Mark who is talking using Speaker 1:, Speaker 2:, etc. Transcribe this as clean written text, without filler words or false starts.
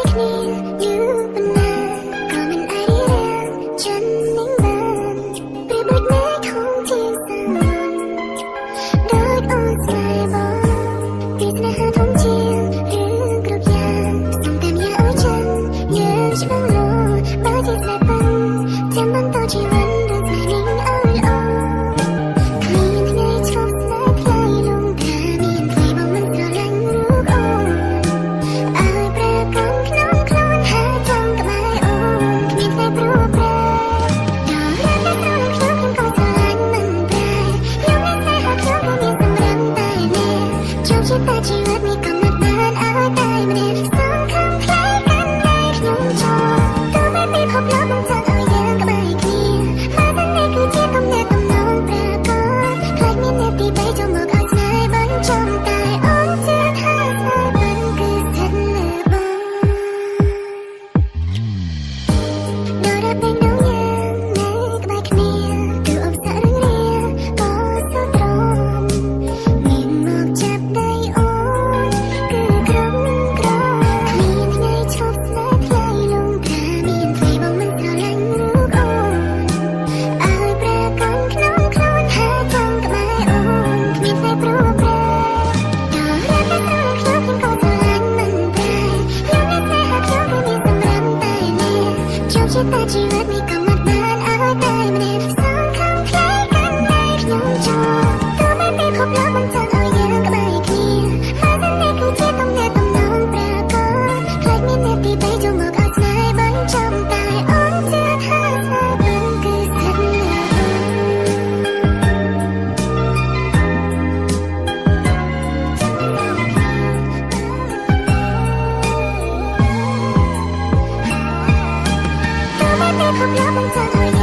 Speaker 1: បែរគ្នាយូរប៉ុណ្ណាក៏មិនអាចរារាំងចិននឹងបានប្រៀបដូចមេឃធំជាងសមុទ្រដូចអូនស្នេហ៍បងពីស្នេហាធំជាងរឿងគ្រប់យ៉ាងសូមតាមយាឲ្យចិនយើងច្បាស់លោបើជាស្នេហ៍ប៉ិនចាំបន្តជីវិតរឿងស្នេហ៍នេះឲ្យល្អគ្មានថ្ងៃឈប់ស្នេហ៍ថ្លៃលងថាមានថ្ងៃបងមិនស្រឡាញ់រូបអូនឲ្យប្រកាន់ក្នុងខ្លួនហើយចង់ក្បែរអូនគ្មានថ្ងៃព្រោះប្រែដល់រត់តែស្រឡាញ់ខ្ញុំខ្ញុំក៏ស្រឡាញ់មិនប្រែខ្ញុំនៅស្នេហាខ្ញុំក៏មានសម្រាប់តែអ្នកជោគជាតាជីវិតនេះកំណត់បានឲ្យតែម្នាក់សងខំថ្លៃកាន់តែខ្ញុំចង់ទោះបីពិភពលោកមិនចង់ឲ្យយើងក្បែរគ្នាបើសិននេះគឺជាកំណត់កំណងប្រកបខ្លាចមានអ្នកទីបីចូលមកឲ្យស្នេហ៍បញ្ចំតែអូនជឿថាស្នេហ៍មិនគឺស្ថិតលើបងដល់របែងដងយើងនៅក្បែរគ្នាគឺអបសរឹងរាក៏សូត្រមមានមកចាប់ដៃអូនគឺក្រុមក្រគ្មានថ្ងៃឈប់ស្នេហ៍ថ្លៃលងថាមានថ្ងៃបងមិនស្រឡាញ់រូបអូនឲ្យប្រកាន់ក្នុងខ្លួនហើយចង់ក្បែរអូនគ្មានថ្ងៃព្រោះប្រែដល់រត់តែស្រឡាញ់ខ្ញុំខ្ញុំក៏ស្រឡាញ់មិនប្រែខ្ញុំនៅស្នេហាខ្ញុំគឺមានសម្រាប់តែអ្នកជោគជាតាជីវិតនេះកំណត់បានឲ្យតែម្នាក់សងខំថ្លៃកាន់តែខ្ញុំចង់ទោះបីពិភពលោកមិនចង់ឲ្យយើងក្បែរគ្នាបើសិននេះគឺជាទំនាក់ទំនងប្រកបខ្លាចមានអ្នកទីបីចូលមកឲ្យស្នេហ៍បញ្ចំតែអូនជឿថាស្នេហ៍មិនគឺស្ថិតលើ ទោះបីពិភពលោកមិនចង់ឲ្យ